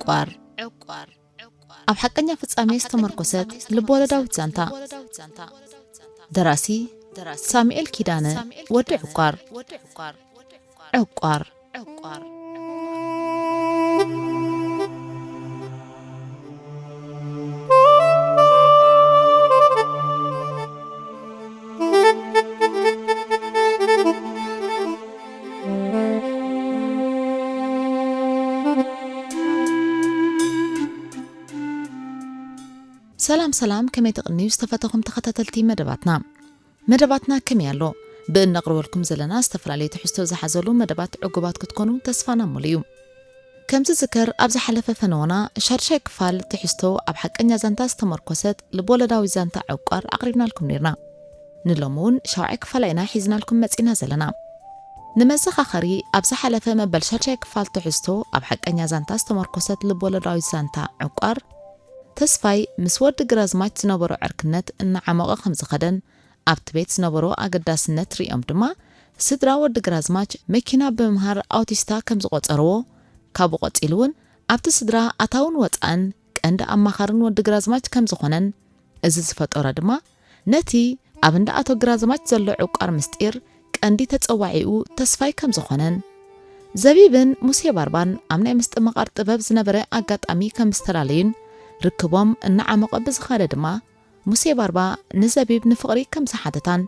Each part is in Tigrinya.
ዕቋር። ኣብ ሓቀኛ ፍጻሜ ዝተመርኮሰት ልብወለዳዊት ዛንታ። ደራሲ ሳሙኤል ኪዳነ፣ ወዲ ዕቋር። ዕቋር። ሰላም ሰላም፣ ከመይ ትቕንዩ ዝተፈተኹም ተኸታተልቲ መደባትና? መደባትና ከመይ ኣሎ? ብእነቕርበልኩም ዘለና ዝተፈላለዩ ትሕዝቶ ዝሓዘሉ መደባት ዕጉባት ክትኮኑ ተስፋና ሙሉ እዩ። ከም ዝዝከር፣ ኣብ ዝሓለፈ ፈነወና ሻድሻይ ክፋል ትሕዝቶ ኣብ ሓቀኛ ዛንታ ዝተመርኮሰት ልቦለዳዊ ዛንታ ዕቋር ኣቕሪብናልኩም ነርና። ንሎሚ እውን ሻውዓይ ክፋላ ኢና ሒዝናልኩም መጺና ዘለና። ንመዘኻኸሪ፣ ኣብ ዝሓለፈ መበል ሻድሻይ ክፋል ትሕዝቶ ኣብ ሓቀኛ ዛንታ ዝተመርኮሰት ልቦለዳዊ ዛንታ ዕቋር፣ ተስፋይ ምስ ወዲ ግራዝማች ዝነበሮ ዕርክነት እናዓመቐ ከም ዝኸደን ኣብቲ ቤት ዝነበሮ ኣገዳስነት ሪኦም ድማ፣ ስድራ ወዲ ግራዝማች መኪና ብምምሃር ኣውቲስታ ከም ዝቖጸርዎ፣ ካብኡ ቀጺሉ እውን ኣብቲ ስድራ ኣታውን ወጻእን ቀንዲ ኣማኻርን ወዲ ግራዝማች ከም ዝኾነን፣ እዚ ዝፈጠሮ ድማ ነቲ ኣብ እንዳ ኣቶ ግራዝማች ዘሎ ዕቋር ምስጢር ቀንዲ ተጸዋዒኡ ተስፋይ ከም ዝኾነን፣ ዘቢብን ሙሴ ባርባን ኣብ ናይ ምስትምቓር ጥበብ ዝነበረ ኣጋጣሚ ከም ዝተላለዩን፣ ርክቦም እናዓመቐ ብዝኸደ ድማ፣ ሙሴ ባርባ ንዘቢብ ንፍቕሪ ከም ዝሓተታን፣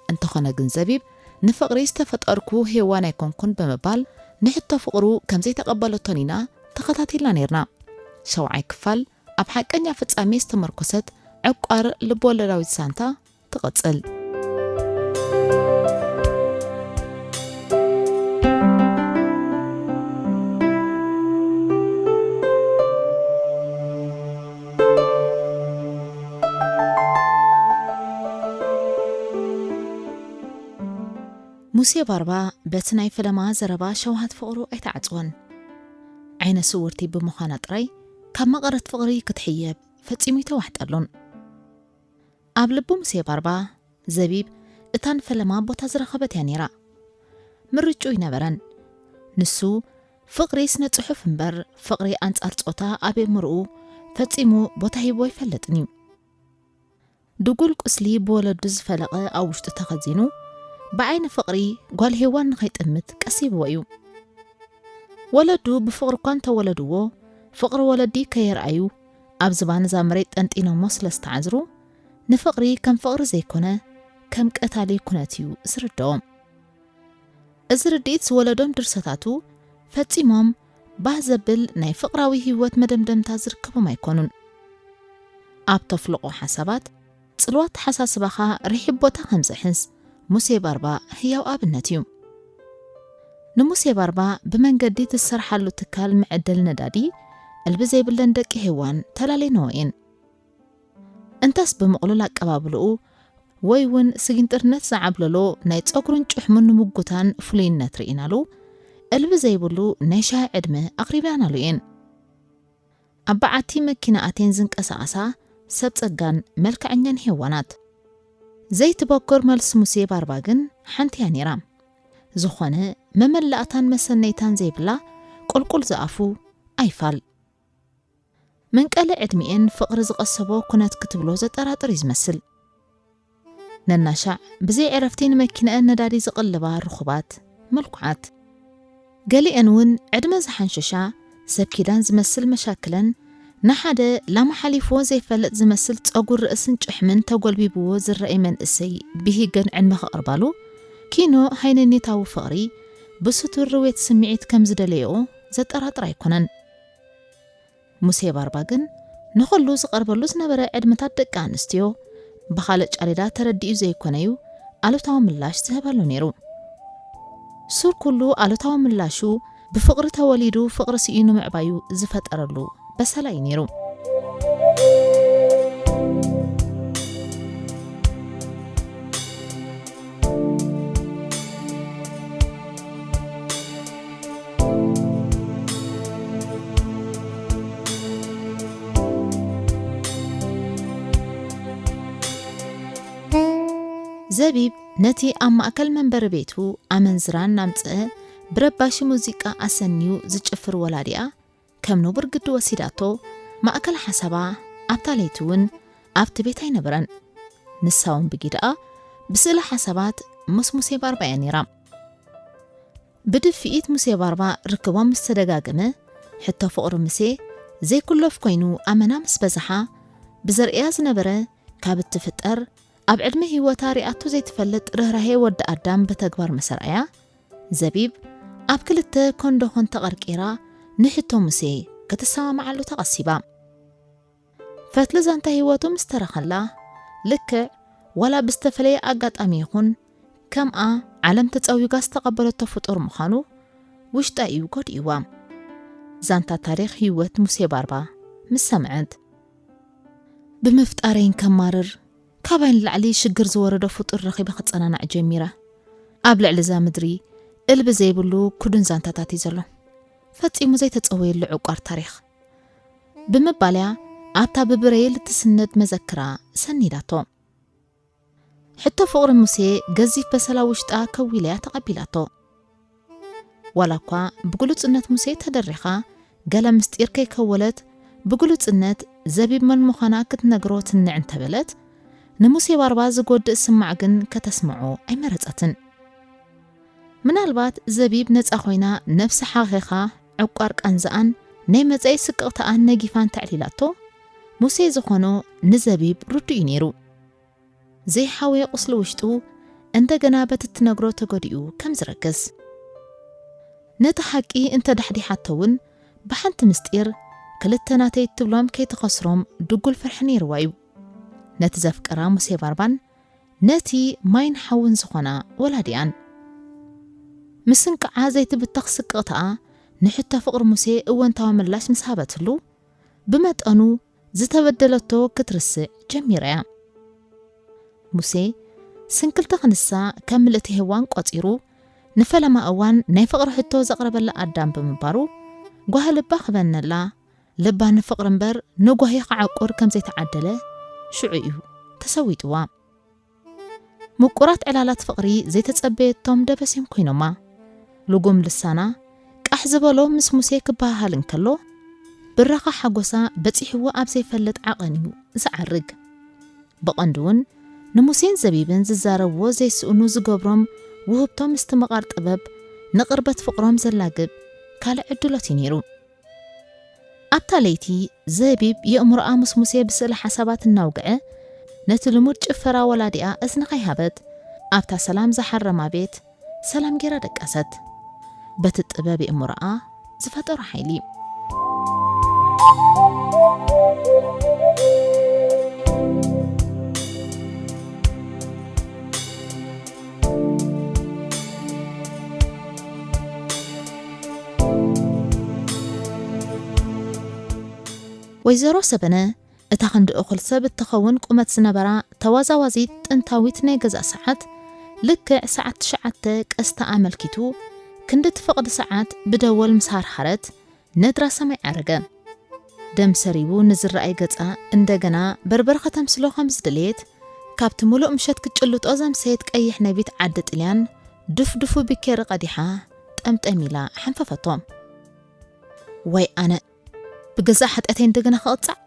እንተኾነ ግን ዘቢብ ንፍቕሪ ዝተፈጠርኩ ሄዋን ኣይኮንኩን ብምባል ንሕቶ ፍቕሩ ከም ዘይተቐበለቶን ኢና ተኸታቲልና ነይርና። ሸውዓይ ክፋል ኣብ ሓቀኛ ፍጻሜ ዝተመርኮሰት ዕቋር ልብወለዳዊት ዛንታ ትቕጽል። ሙሴ ባርባ በቲ ናይ ፈለማ ዘረባ ሸውሃት ፍቕሩ ኣይተዓጽወን። ዓይነ ስውርቲ ብምዃና ጥራይ ካብ መቐረት ፍቕሪ ክትሕየብ ፈጺሙ ኣይተዋሕጠሉን። ኣብ ልቡ ሙሴ ባርባ፣ ዘቢብ እታ ንፈለማ ቦታ ዝረኸበት እያ ነይራ። ምርጭኡ ኣይነበረን። ንሱ ፍቕሪ ስነ ጽሑፍ እምበር፣ ፍቕሪ ኣንጻር ጾታ ኣብ ኣእምሮኡ ፈጺሙ ቦታ ሂቡ ኣይፈልጥን እዩ። ድጉል ቁስሊ ብወለዱ ዝፈለቐ ኣብ ውሽጡ ተኸዚኑ፣ ብዓይኒ ፍቕሪ ጓል ሄዋን ንኸይጥምት ቀሲብዎ እዩ። ወለዱ ብፍቕሪ እኳ እንተወለድዎ፣ ፍቕሪ ወለዲ ከየርኣዩ ኣብ ዝባን እዛ መሬት ጠንጢኖሞ ስለ ዝተዓዝሩ፣ ንፍቕሪ ከም ፍቕሪ ዘይኮነ፣ ከም ቀታሊ ኩነት እዩ ዝርድኦም። እዚ ርድኢት ዝወለዶም ድርሰታቱ ፈጺሞም ባህ ዘብል ናይ ፍቕራዊ ህይወት መደምደምታ ዝርከቦም ኣይኮኑን። ኣብ ተፍልቖ ሓሳባት፣ ጽልዋ ኣተሓሳስባኻ ርሒብ ቦታ ከም ዝሕዝ ሙሴ ባርባ ህያው ኣብነት እዩ። ንሙሴ ባርባ ብመንገዲ ዝሰርሓሉ ትካል መዐደሊ ነዳዲ ዕልቢ ዘይብለን ደቂ ሄዋን ተላለይነዎ እየን። እንተስ ብምቕሉል ኣቀባብልኡ ወይ እውን ስጊንጥርነት ዝዓብለሎ ናይ ጸጉሩን ጭሕሙን ንምጉታን ፍሉይነት ርኢናሉ፣ ዕልቢ ዘይብሉ ናይ ሻሂ ዕድመ ኣቕሪብናሉ እየን። ኣብ በዓቲ መኪና ኣትየን ዝንቀሳቐሳ ሰብ ጸጋን መልክዐኛን ሄዋናት። ዘይትበኩር መልሲ ሙሴ ባርባ ግን ሓንቲ እያ ነይራ። ዝኾነ መመላእታን መሰነይታን ዘይብላ ቁልቁል ዝኣፉ ኣይፋል። መንቀሊ ዕድሚኤን ፍቕሪ ዝቐሰቦ ኩነት ክትብሎ ዘጠራጥር እዩ ዝመስል። ነናሻዕ ብዘይ ዕረፍቲ ንመኪንአን ነዳዲ ዝቕልባ ርኹባት፣ ምልኩዓት። ገሊአን እውን ዕድመ ዝሓንሸሻ ሰብ ኪዳን ዝመስል መሻክለን ንሓደ ላማ ሓሊፍዎ ዘይፈልጥ ዝመስል ጸጉር ርእስን ጭሕምን ተጎልቢብዎ ዝረኣይ መንእሰይ ብሂገን ዕድመ ከቕርባሉ ኪኖ ሃይነኔታዊ ፍቕሪ ብስቱር ርዌት ስምዒት ከም ዝደለየኦ ዘጠራጥር ኣይኮነን። ሙሴ ባርባ ግን ንኹሉ ዝቐርበሉ ዝነበረ ዕድመታት ደቂ ኣንስትዮ ብኻልእ ጫሌዳ ተረዲኡ ዘይኮነዩ ኣሉታዊ ምላሽ ዝህበሉ ነይሩ። ሱር ኩሉ ኣሉታዊ ምላሹ ብፍቕሪ ተወሊዱ ፍቕሪ ስኢኑ ምዕባዩ ዝፈጠረሉ በሰላ እዩ ነይሩ። ዘቢብ ነቲ ኣብ ማእከል መንበሪ ቤቱ ኣመንዝራ እናምጽአ ብረባሺ ሙዚቃ ኣሰንዩ ዝጭፍር ወላዲኣ ከም ንቡር ግዲ ወሲዳቶ፣ ማእከል ሓሳባ ኣብታ ለይቲ እውን ኣብቲ ቤት ኣይነበረን። ንሳ እውን ብጊድኣ ብስእለ ሓሳባት ምስ ሙሴ ባርባ እያ ነይራ። ብድፍኢት ሙሴ ባርባ ርክቦም ምስ ተደጋገመ፣ ሕቶ ፍቕሪ ሙሴ ዘይኩለፍ ኮይኑ ኣመና ምስ በዝሓ፣ ብዘርእያ ዝነበረ ካብ እትፍጠር ኣብ ዕድመ ህይወታ ሪኣቶ ዘይትፈልጥ ርህራሄ ወዲ ኣዳም ብተግባር ምስ ኣርኣያ፣ ዘቢብ ኣብ ክልተ ኮንዶኾን ተቐርቂራ ንሕቶ ሙሴ ከተሰማምዓሉ ተቐሲባ። ፈትሊ ዛንታ ህይወቱ ምስ ተረኸላ፣ ልክዕ ዋላ ብዝተፈለየ ኣጋጣሚ ይኹን፣ ከምኣ ዓለም ተጸዊጋ ዝተቐበለቶ ፍጡር ምዃኑ ውሽጣ እዩ ጎዲእዋ። ዛንታ ታሪኽ ህይወት ሙሴ ባርባ ምስ ሰምዐት፣ "ብምፍጣረይን ከማርር፣ ካባይ ንላዕሊ ሽግር ዝወረዶ ፍጡር ረኺበ ክጸናናዕ ጀሚረ። ኣብ ልዕሊ እዛ ምድሪ እልቢ ዘይብሉ ክዱን ዛንታታት እዩ ዘሎ። ፈጺሙ ዘይተጸወየሉ ዕቋር ታሪኽ" ብምባልያ ኣብታ ብብረይል እትስነድ መዘክራ ሰኒዳቶ። ሕቶ ፍቕሪ ሙሴ ገዚፍ በሰላ ውሽጣ ከዊለያ ተቐቢላቶ። ዋላ እኳ ብግሉጽነት ሙሴ ተደሪኻ ገለ ምስጢር ከይከወለት ብግሉጽነት ዘቢብ መን ምዃና ክትነግሮ ትንዕ እንተበለት፣ ንሙሴ ባርባ ዝጎድእ ስማዕ ግን ከተስምዖ ኣይመረጸትን። ምናልባት ዘቢብ ነጻ ኮይና ነብሲ ሓኺኻ ዕቋር ቃንዛኣን ናይ መጻኢ ስቅቕታኣን ነጊፋን ተዕሊላቶ፣ ሙሴ ዝኾኖ ንዘቢብ ርዱእ እዩ ነይሩ። ዘይሓወየ ቁስሊ ውሽጡ እንደገና በቲ እትነግሮ ተጎዲኡ ከም ዝረክስ። ነቲ ሓቂ እንተ ዳሕዲሓቶ እውን ብሓንቲ ምስጢር ክልተ ናተይ እትብሎም ከይትኸስሮም ድጉል ፍርሒ ነይርዋ እዩ። ነቲ ዘፍቅራ ሙሴ ባርባን ነቲ ማይን ሓውን ዝኾና ወላዲኣን። ምስንቃዓ ዘይትብተኽ ስቅቕታኣ ንሕቶ ፍቕሪ ሙሴ እወንታዊ ምላሽ ምስ ሃበትሉ፣ ብመጠኑ ዝተበደለቶ ክትርስዕ ጀሚራ እያ። ሙሴ ስንክልቲ ክንሳ ከም ምልእቲ ሄዋን ቆጺሩ፣ ንፈለማ እዋን ናይ ፍቕሪ ሕቶ ዘቕረበላ ኣዳም ብምንባሩ፣ ጓሂ ልባ ክበነላ፣ ልባ ንፍቕሪ እምበር ንጓሂ ክዓቁር ከም ዘይተዓደለ ሽዑ እዩ ተሰዊጥዋ። ምቁራት ዕላላት ፍቕሪ ዘይተጸበየቶም ደበስዮም ኮይኖማ። ልጉም ልሳና ቃሕ ዝበሎ ምስ ሙሴ ክበሃሃል እንከሎ፣ ብራኻ ሓጎሳ በጺሕዎ ኣብ ዘይፈልጥ ዓቐን እዩ ዝዓርግ። ብቐንዱ እውን ንሙሴን ዘቢብን ዝዛረብዎ ዘይስእኑ ዝገብሮም ውህብቶ ምስትምቓር ጥበብ ንቕርበት ፍቕሮም ዘላግብ ካልእ ዕድሎት እዩ ነይሩ። ኣብታ ለይቲ ዘቢብ የእምሮኣ ምስ ሙሴ ብስእለ ሓሳባት እናውግዐ ነቲ ልሙድ ጭፈራ ወላዲኣ እዝኒ ከይሃበት ኣብታ ሰላም ዝሓረማ ቤት ሰላም ጌራ ደቀሰት። በቲ ጥበብ የእምሮኣ ዝፈጠሮ ሓይሊ። ወይዘሮ ሰበነ እታ ክንዲ እኹል ሰብ እትኸውን ቁመት ዝነበራ ተዋዛዋዚት ጥንታዊት ናይ ገዛ ሰዓት፣ ልክዕ ሰዓት ትሽዓተ ቀስታ ኣመልኪቱ ክንዲ ትፈቕዲ ሰዓት ብደወል ምስ ሃርሃረት ነድራ ሰማይ ዓረገ። ደም ሰሪቡ ንዝረኣይ ገጻ እንደገና በርበር ከተምስሎ ከም ዝደለየት፣ ካብቲ ምሉእ ምሸት ክትጭልጦ ዘምሰየት ቀይሕ ነቢት ዓዲ ጥልያን ድፍድፉ ብኬሪ ቀዲሓ ጠምጠም ኢላ ሓንፈፈቶ። "ወይ ኣነ፣ ብገዛእ ሓጢኣተይ እንደገና ክቕጻዕ?"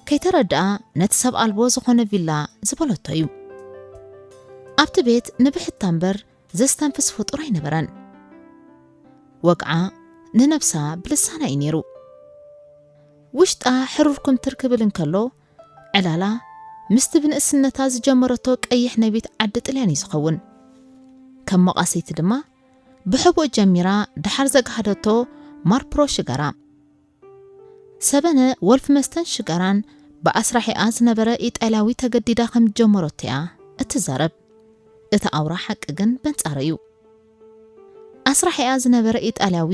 ከይተረድኣ ነቲ ሰብ ኣልቦ ዝኾነ ቪላ ዝበለቶ እዩ። ኣብቲ ቤት ንብሕታ እምበር ዘስተንፍስ ፍጡር ኣይነበረን። ወግዓ ንነብሳ ብልሳና እዩ ነይሩ። ውሽጣ ሕሩር ኩምትር ክብል እንከሎ፣ ዕላላ ምስቲ ብንእስነታ ዝጀመረቶ ቀይሕ ነቢት ዓዲ ጥልያን እዩ ዝኸውን። ከም መቓሰይቲ ድማ ብሕቡእ ጀሚራ ድሓር ዘግሃደቶ ማርፕሮ ሽጋራ። ሰበነ ወልፍ መስተን ሽጋራን ብኣስራሒኣ ዝነበረ ኢጣልያዊ ተገዲዳ ከም ጀመረቶ እያ እትዛረብ። እቲ ኣውራ ሓቂ ግን በንጻሩ እዩ። ኣስራሒኣ ዝነበረ ኢጣልያዊ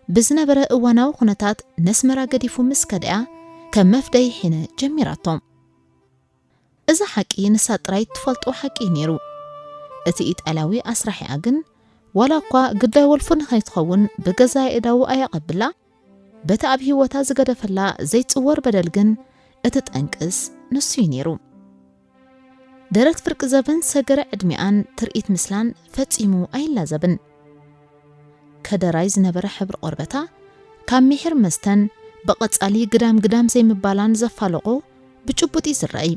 ብዝነበረ እዋናዊ ኩነታት ነስመራ ገዲፉ ምስ ከደኣ ከም መፍደይ ሒነ ጀሚራቶ። እዚ ሓቂ ንሳ ጥራይ ትፈልጦ ሓቂ እዩ ነይሩ። እቲ ኢጣልያዊ ኣስራሒኣ ግን ዋላ እኳ ግዳይ ወልፉ ንኸይትኸውን ብገዛእ ኣእዳዉ ኣየቐብላ፣ በቲ ኣብ ህይወታ ዝገደፈላ ዘይጽወር በደል ግን እቲ ጠንቅስ ንሱ እዩ ነይሩ። ደረት ፍርቂ ዘበን ሰገረ ዕድሚኣን ትርኢት ምስላን ፈጺሙ ኣይላዘብን። ከደራይ ዝነበረ ሕብሪ ቆርበታ ካብ ምሒር መስተን ብቐጻሊ ግዳም ግዳም ዘይምባላን ዘፋለቖ ብጭቡጥ እዩ ዝረኣይ።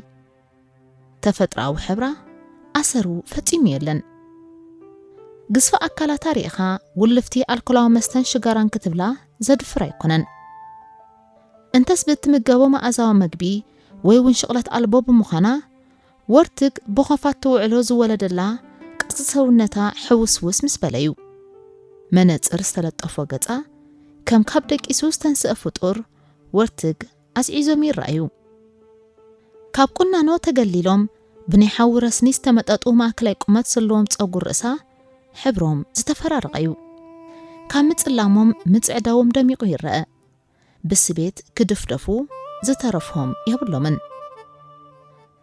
ተፈጥሮኣዊ ሕብራ ኣሰሩ ፈጺሙ የለን። ግዝፊ ኣካላታ ርኢኻ ውልፍቲ ኣልኮላዊ መስተን ሽጋራን ክትብላ ዘድፍር ኣይኮነን። እንተስ ብእትምገቦ መኣዛዊ መግቢ ወይ እውን ሽቕለት ኣልቦ ብምዃና፣ ወርትግ ብኾፋት ትውዕሎ ዝወለደላ ቅርጺ ሰውነታ ሕውስውስ ምስ በለ እዩ። መነጽር ዝተለጠፎ ገጻ ከም ካብ ደቂሱ ዝተንስአ ፍጡር ወርትግ ኣስዒዞም ይረኣዩ። ካብ ቁናኖ ተገሊሎም ብናይ ሓዊ ረስኒ ዝተመጠጡ ማእከላይ ቁመት ዘለዎም ጸጉር ርእሳ ሕብሮም ዝተፈራረቐ እዩ። ካብ ምጽላሞም ምጽዕዳዎም ደሚቑ ይረአ። ብስቤት ክድፍደፉ ዝተረፎም የብሎምን።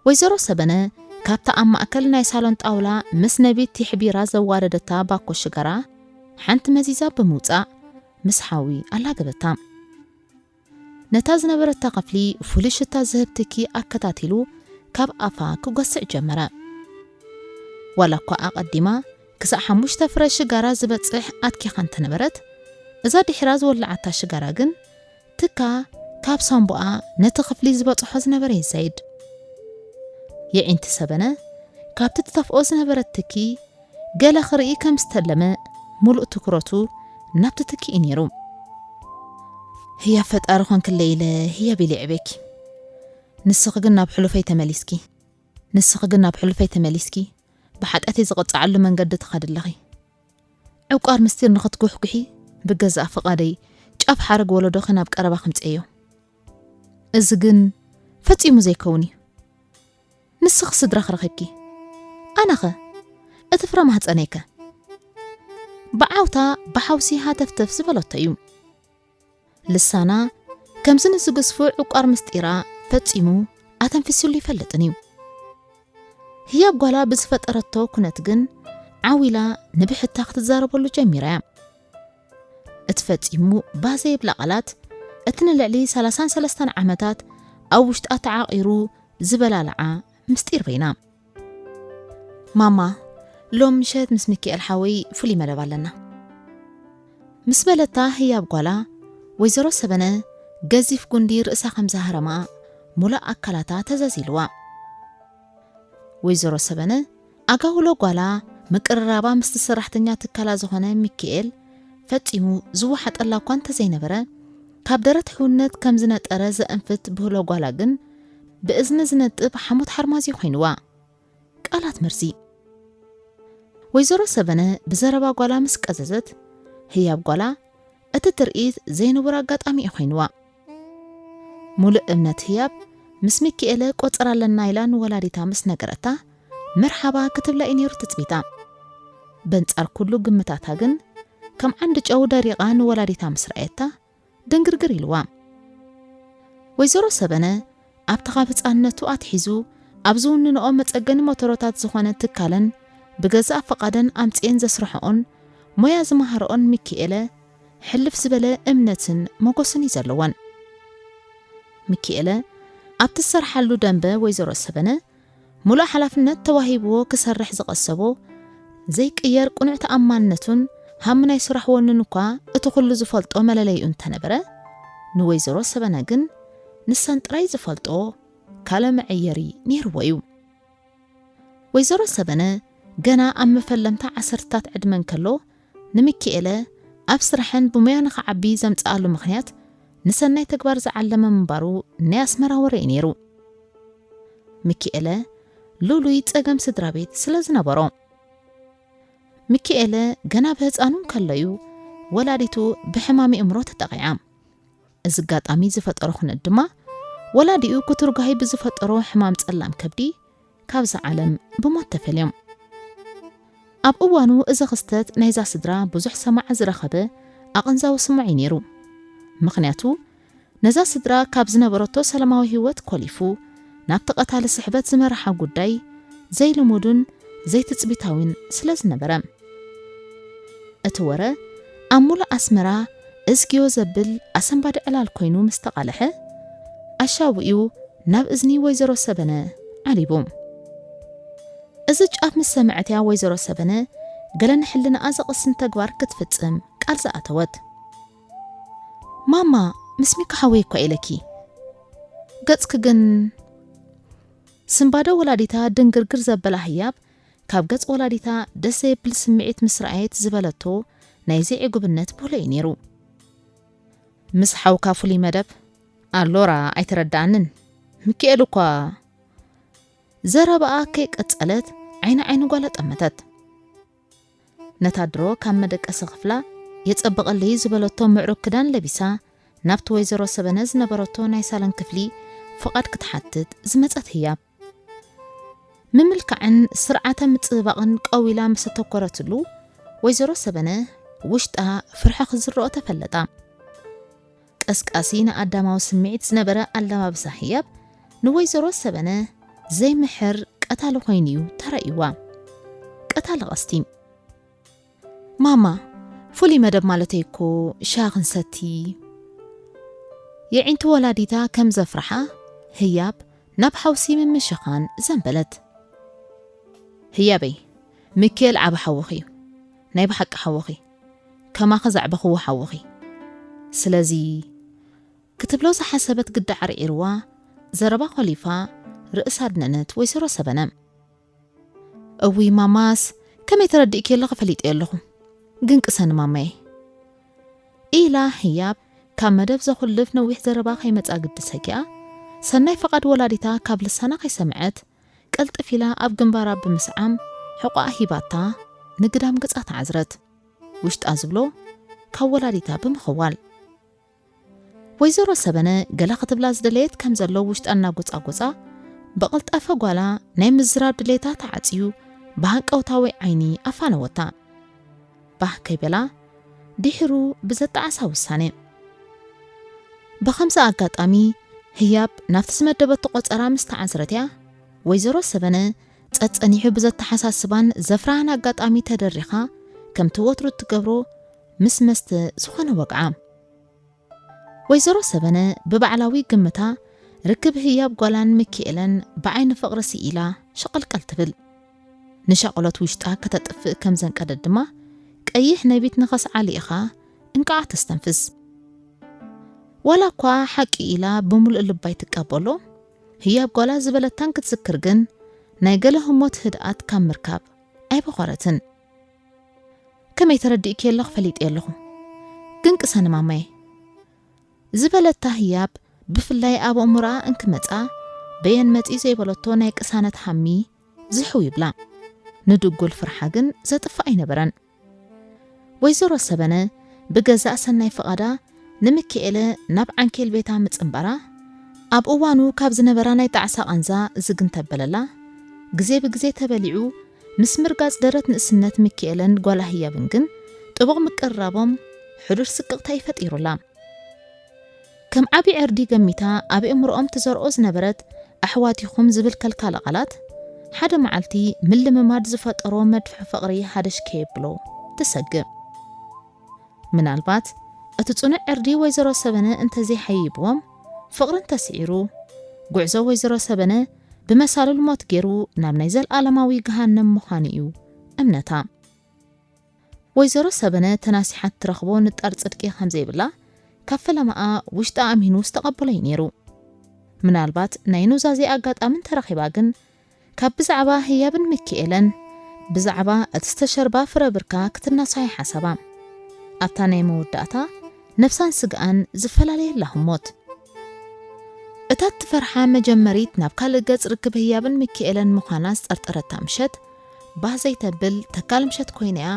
ወይዘሮ ሰበነ ካብታ ኣብ ማእከል ናይ ሳሎን ጣውላ ምስ ነቢት ቲሕቢራ ዘዋደደታ ባኮ ሽጋራ ሓንቲ መዚዛ ብምውጻእ ምስ ሓዊ ኣላገበታ። ነታ ዝነበረታ ክፍሊ ፍሉይ ሽታ ዝህብ ትኪ ኣከታቲሉ ካብ ኣፋ ክጎስዕ ጀመረ። ዋላ እኳ ኣቐዲማ ክሳዕ ሓሙሽተ ፍረ ሽጋራ ዝበጽሕ ኣትኪኻ እንተነበረት፣ እዛ ድሒራ ዝወለዓታ ሽጋራ ግን ትካ ካብ ሳምቡኣ ነቲ ክፍሊ ዝበጽሖ ዝነበረ ይዛይድ። የዒንቲ ሰበነ ካብቲ ትተፍኦ ዝነበረት ትኪ ገለ ክርኢ ከም ዝተለመ፣ ምሉእ ትኩረቱ ናብቲ ትኪ እዩ ነይሩ። ህያብ ፈጣሪ ኾንክለይ ኢለ ህያብ ኢለ ይዕቤኪ። ንስኺ ግን ናብ ሕሉፈይ ተመሊስኪ። ንስኺ ግን ናብ ሕሉፈይ ተመሊስኪ፣ ብሓጢኣተይ ዝቕጽዓሉ መንገዲ ትኸዲ ኣለኺ። ዕቋር ምስጢር ንኽትጉሕጉሒ ብገዛእ ፍቓደይ ጫፍ ሓረግ ወለዶኺ ናብ ቀረባ ከምጽኤዮ። እዚ ግን ፈጺሙ ዘይከውን እዩ። ንስኺ ስድራኺ ረኺብኪ፣ ኣነኸ እቲ ፍረ ማህጸነይከ? ብዓውታ ብሓውሲ ሃተፍተፍ ዝበለቶ እዩ። ልሳና ከምዚ ንዝግዝፉ ዕቋር ምስጢራ ፈጺሙ ኣተንፊሱሉ ይፈልጥን እዩ። ህያብ ጓላ ብዝፈጠረቶ ኩነት ግን ዓው ኢላ ንብሕታ ክትዛረበሉ ጀሚራ እያ። እቲ ፈጺሙ ባህ ዘይብላ ቃላት፣ እቲ ንልዕሊ ሰላሳን ሰለስተን ዓመታት ኣብ ውሽጣ ተዓቒሩ ዝበላልዓ ምስጢር በይና። ማማ፣ ሎም ምሸት ምስ ሚካኤል ሓወይ ፍሉይ መደብ ኣለና። ምስ በለታ ህያብ ጓላ፣ ወይዘሮ ሰበነ ገዚፍ ጉንዲ ርእሳ ከም ዝሃረማ፣ ሙሉእ ኣካላታ ተዘዚልዋ። ወይዘሮ ሰበነ ኣጋውሎ ጓላ፣ ምቅርራባ ምስቲ ሰራሕተኛ ትካላ ዝኾነ ሚካኤል ፈጺሙ ዝወሓጠላ እኳ እንተዘይነበረ፣ ካብ ደረት ሕውነት ከም ዝነጠረ ዘእንፍት ብህሎ ጓላ ግን፣ ብእዝኒ ዝነጥብ ሓሞት ሓርማዝ ኮይንዋ። ቃላት መርዚ። ወይዘሮ ሰበነ ብዘረባ ጓላ ምስ ቀዘዘት፣ ህያብ ጓላ፣ እቲ ትርኢት ዘይንቡር ኣጋጣሚ እዩ ኮይንዋ። ሙሉእ እምነት ህያብ ምስ ሚኪኤለ ቆጸራ ኣለና ኢላ ንወላዲታ ምስ ነገረታ፣ መርሓባ ክትብላ እዩ ነይሩ ትጽቢታ። በንጻር ኩሉ ግምታታ ግን፣ ከም ዓንዲ ጨው ደሪቓ ንወላዲታ ምስ ረኣየታ፣ ድንግርግር ኢልዋ። ወይዘሮ ሰበነ ኣብቲ ካብ ህጻንነቱ ኣትሒዙ ኣብ ዝውንንኦ መጸገኒ ሞተሮታት ዝኾነ ትካለን ብገዛእ ፍቓደን ኣምጺኤን ዘስርሕኦን ሞያ ዝመሃርኦን ሚኪኤለ ሕልፍ ዝበለ እምነትን ሞጎስን እዩ ዘለወን። ሚኪኤለ ኣብቲ ዝሰርሓሉ ደንበ ወይዘሮ ሰበነ ሙሉእ ሓላፍነት ተዋሂብዎ ክሰርሕ ዝቐሰቦ ዘይቅየር ቅኑዕ ተኣማንነቱን ሃም ናይ ስራሕ ወኑን እኳ እቲ ኩሉ ዝፈልጦ መለለይኡ እንተነበረ፣ ንወይዘሮ ሰበነ ግን ንሰን ጥራይ ዝፈልጦ ካልእ መዐየሪ ነይርዎ እዩ። ወይዘሮ ሰበነ ገና ኣብ መፈለምታ ዓሰርታት ዕድመ እንከሎ፣ ንሚኪኤለ ኣብ ስራሕን ብሞያ ንኽዓቢ ዘምጽኣሉ ምኽንያት ንሰናይ ተግባር ዝዓለመ ምንባሩ ናይ ኣስመራ ወረ እዩ ነይሩ። ሚኪኤለ ልሉይ ጸገም ስድራ ቤት ስለ ዝነበሮ፣ ሚኪኤለ ገና ብህጻኑ እንከሎ እዩ ወላዲቱ ብሕማም ኣእምሮ ተጠቒዓ። እዚ ኣጋጣሚ ዝፈጠሮ ኩነት ድማ ወላዲኡ ክትርጓሂ ብዝፈጠሮ ሕማም ጸላም ከብዲ ካብዛ ዓለም ብሞት ተፈልዮም። ኣብ እዋኑ እዚ ክስተት ናይዛ ስድራ ብዙሕ ሰማዒ ዝረኸበ ኣቐንዛዊ ስምዒ ነይሩ። ምኽንያቱ ነዛ ስድራ ካብ ዝነበረቶ ሰላማዊ ህይወት ኮሊፉ ናብቲ ቀታሊ ስሕበት ዝመርሓ ጉዳይ ዘይልሙድን ዘይትጽቢታዊን ስለ ዝነበረ። እቲ ወረ ኣብ ሙሉእ ኣስመራ እዝግዮ ዘብል ኣሰንባዲ ዕላል ኮይኑ ምስ ተቓልሐ፣ ኣሻውኡ ናብ እዝኒ ወይዘሮ ሰበነ ዓሊቡ። እዚ ጫፍ ምስ ሰምዐት እያ ወይዘሮ ሰበነ ገለ ንሕልናኣ ዘቕስን ተግባር ክትፍጽም ቃል ዝኣተወት። ማማ፣ ምስ ሚካ ሓወይ እኳ ኢለኪ። ገጽኪ ግን። ስንባደ ወላዲታ ድንግርግር ዘበላ ህያብ፣ ካብ ገጽ ወላዲታ ደስ ዘይብል ስምዒት ምስ ረኣየት ዝበለቶ ናይ ዘይዕጉብነት ብሎ እዩ ነይሩ። ምስ ሓውካ ፍሉይ መደብ ኣሎራ ኣይተረድኣንን። ሚካኤል እኳ። ዘረባኣ ከይቀጸለት ዓይኒ ዓይኒ ጓላ ጠመተት። ነታ ድሮ ካብ መደቀሲ ክፍላ የጸብቐለይ ዝበለቶ ምዕሩግ ክዳን ለቢሳ ናብቲ ወይዘሮ ሰበነ ዝነበረቶ ናይ ሳሎን ክፍሊ ፍቓድ ክትሓትት ዝመጸት ህያብ፣ ምምልካዕን ስርዓተ ምጽብባቕን ቀዊላ ምስ ኣተኮረትሉ፣ ወይዘሮ ሰበነ ውሽጣ ፍርሒ ክዝርኦ ተፈለጣ። ቀስቃሲ ንኣዳማዊ ስምዒት ዝነበረ ኣለባብሳ ህያብ ንወይዘሮ ሰበነ ዘይምሕር ቀታሊ ኮይኑ እዩ ተራእይዋ። ቀታሊ ቀስቲ። ማማ፣ ፍሉይ መደብ ማለተይ እኮ ሻሂ ክንሰቲ። የዒንቲ ወላዲታ ከም ዘፍርሓ ህያብ ናብ ሓውሲ ምምሽኻን ዘንበለት። ህያበይ፣ ሚካኤል ዓቢ ሓውኺ እዩ። ናይ ብሓቂ ሓውኺ። ከማኺ ዘዕበኽዎ ሓውኺ። ስለዚ ክትብሎ ዝሓሰበት ግዲ ዓርዒርዋ፣ ዘረባ ኮሊፋ ርእሳ ኣድነነት ወይዘሮ ሰበነ። እውይ ማማስ፣ ከመይ ተረዲእኪ ኣለኺ ፈሊጠ ኣለኹ። ግን ቅሰኒ ማማየ። ኢላ ህያብ ካብ መደብ ዘኹልፍ ነዊሕ ዘረባ ከይመጻ ግዲ ሰጊኣ፣ ሰናይ ፍቓድ ወላዲታ ካብ ልሳና ከይሰምዐት፣ ቀልጥፍ ኢላ ኣብ ግንባራ ብምስዓም ሕቋኣ ሂባታ ንግዳም ገጻ ተዓዝረት። ውሽጣ ዝብሎ ካብ ወላዲታ ብምኽዋል። ወይዘሮ ሰበነ ገለ ክትብላ ዝደለየት ከም ዘሎ ውሽጣ እናጎጻጎጻ፣ ብቐልጣፈ ጓላ ናይ ምዝራብ ድሌታ ተዓጽዩ ብሃንቀውታዊ ዓይኒ ኣፋነወታ። ባህ ከይበላ ድሒሩ ብዘጣዓሳ ውሳነ። ብኸምዚ ኣጋጣሚ ህያብ ናብቲ ዝመደበቶ ቆጸራ ምስ ተዓዝረት እያ፣ ወይዘሮ ሰበነ ጸጸኒሑ ብዘተሓሳስባን ዘፍርሃን ኣጋጣሚ ተደሪኻ ከምቲ ወትሩ እትገብሮ ምስ መስተ ዝኾነ ወግዓ። ወይዘሮ ሰበነ ብባዕላዊ ግምታ ርክብ ህያብ ጓላን ሚኪኤለን ብዓይኒ ፍቕሪ ስኢላ ሸቐልቀል ትብል። ንሻቕሎት ውሽጣ ከተጥፍእ ከም ዘንቀደት ድማ ቀይሕ ነቢት ንኸስዓ ልኢኻ እንቃዓ ተስተንፍስ። ዋላ እኳ ሓቂ ኢላ ብምሉእ ልባ ኣይትቀበሎ፣ ህያብ ጓላ ዝበለታን ክትዝክር ግን ናይ ገለ ህሞት ህድኣት ካብ ምርካብ ኣይበኾረትን። ከመይ ተረዲእኪ ኣለኹ ፈሊጠ ኣለኹ። ግን ቅሰኒ ማማየ። ዝበለታ ህያብ ብፍላይ ኣብ ኣእምሮኣ እንክመጻ በየን መጺ ዘይበለቶ ናይ ቅሳነት ሃሚ ዝሕው ይብላ። ንድጉል ፍርሓ ግን ዘጥፍእ ኣይነበረን። ወይዘሮ ሰበነ ብገዛእ ሰናይ ፍቓዳ ንምክኤለ ናብ ዓንኬል ቤታ ምጽንባራ፣ ኣብ እዋኑ ካብ ዝነበራ ናይ ጣዕሳ ቃንዛ ዝግን ተበለላ፣ ግዜ ብግዜ ተበሊዑ ምስ ምርጋጽ ደረት ንእስነት ምክኤለን ጓላ ህያብን ግን ጥቡቕ ምቅርራቦም ሕዱር ስቅቕታ እዩ ፈጢሩላ። ከም ዓቢ ዕርዲ ገሚታ ኣብ ኣእምሮኦም ትዘርኦ ዝነበረት ኣሕዋት ኢኹም ዝብል ከልካሊ ቃላት፣ ሓደ መዓልቲ ምልምማድ ዝፈጠሮ መድፍዕ ፍቕሪ ሃደሽ ከየብሎ ትሰግእ። ምናልባት እቲ ጽኑዕ ዕርዲ ወይዘሮ ሰበነ እንተዘይሓይብዎም፣ ፍቕሪ እንተስዒሩ፣ ጉዕዞ ወይዘሮ ሰበነ ብመሳልል ሞት ገይሩ ናብ ናይ ዘልኣለማዊ ገሃነም ምዃኑ እዩ እምነታ። ወይዘሮ ሰበነ ተናሲሓ እትረኽቦ ንጣር ጽድቂ ከም ዘይብላ፣ ካብ ፈለማኣ ውሽጣ ኣሚኑ ዝተቐበሎ እዩ ነይሩ። ምናልባት ናይ ኑዛዜ ኣጋጣሚ እንተረኺባ ግን፣ ካብ ብዛዕባ ህያብን ምክኤለን፣ ብዛዕባ እቲ ዝተሸርባ ፍረ ብርካ ክትናሳሒ ሓሳባ። ኣብታ ናይ መወዳእታ ነፍሳን ስግኣን ዝፈላለየላ ህሞት። እታ እትፈርሓ መጀመሪት ናብ ካልእ ገጽ ርክብ ህያብን ምክኤለን ምዃና ዝጠርጠረታ ምሸት፣ ባህ ዘይተብል ተካል ምሸት ኮይና እያ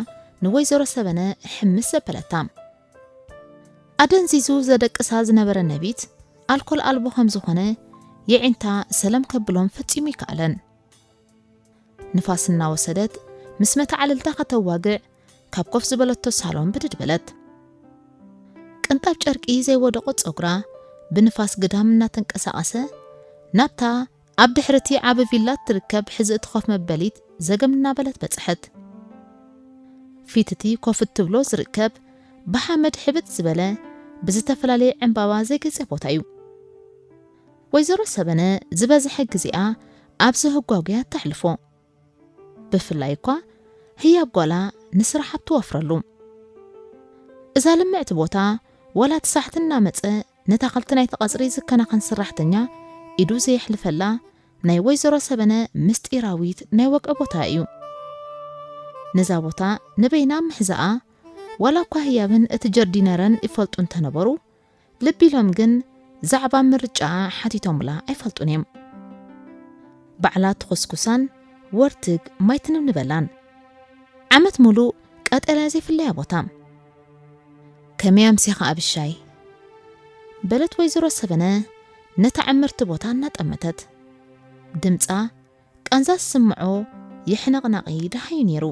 ንወይዘሮ ሰበነ ሕምስ ዘበለታ። ኣደንዚዙ ዘደቅሳ ዝነበረ ነቢት፣ ኣልኮል ኣልቦ ከም ዝኾነ የዒንታ ሰለም ከብሎም ፈጺሙ ይከኣለን። ንፋስ እናወሰደት ምስ መተዓልልታ ከተዋግዕ ካብ ኮፍ ዝበለቶ ሳሎን ብድድ በለት። ቅንጣብ ጨርቂ ዘይወደቖ ጸጉራ ብንፋስ ግዳም እናተንቀሳቐሰ ናብታ ኣብ ድሕርቲ ዓቢ ቪላ እትርከብ ሕዝእቲ ኮፍ መበሊት ዘገም እናበለት በጽሐት። ፊት እቲ ኮፍ እትብሎ ዝርከብ ብሓመድ ሕብጥ ዝበለ ብዝተፈላለየ ዕምባባ ዘይገጸ ቦታ እዩ። ወይዘሮ ሰበነ ዝበዝሐ ግዜኣ ኣብዚ ህጓጉያ ተሕልፎ። ብፍላይ እኳ ህያብ ጓላ ንስራሕ ኣብ ትወፍረሉ። እዛ ልምዕቲ ቦታ ዋላ እቲ ሳሕቲ እናመጸ ነታ ክልቲ ናይቲ ቀጽሪ ዝከናኸን ሰራሕተኛ ኢዱ ዘየሕልፈላ ናይ ወይዘሮ ሰበነ ምስጢራዊት ናይ ወግዒ ቦታ እዩ። ነዛ ቦታ ንበይና ምሕዛኣ ዋላ እኳ ህያብን እቲ ጀርዲነረን ይፈልጡ እንተነበሩ፣ ልቢ ኢሎም ግን ዛዕባ ምርጫኣ ሓቲቶምላ ኣይፈልጡን እዮም። ባዕላ ትኹስኩሳን ወርትግ ማይ ትንብንበላን። ዓመት ሙሉእ ቀጠልያ ዘይፍለያ ቦታ። ከመይ ኣምሲኻ ኣብሻይ? በለት ወይዘሮ ሰበነ ነታ ዕምርቲ ቦታ እናጠመተት። ድምጻ ቃንዛ ዝስምዖ የሕነቕናቒ ደሃዩ ነይሩ።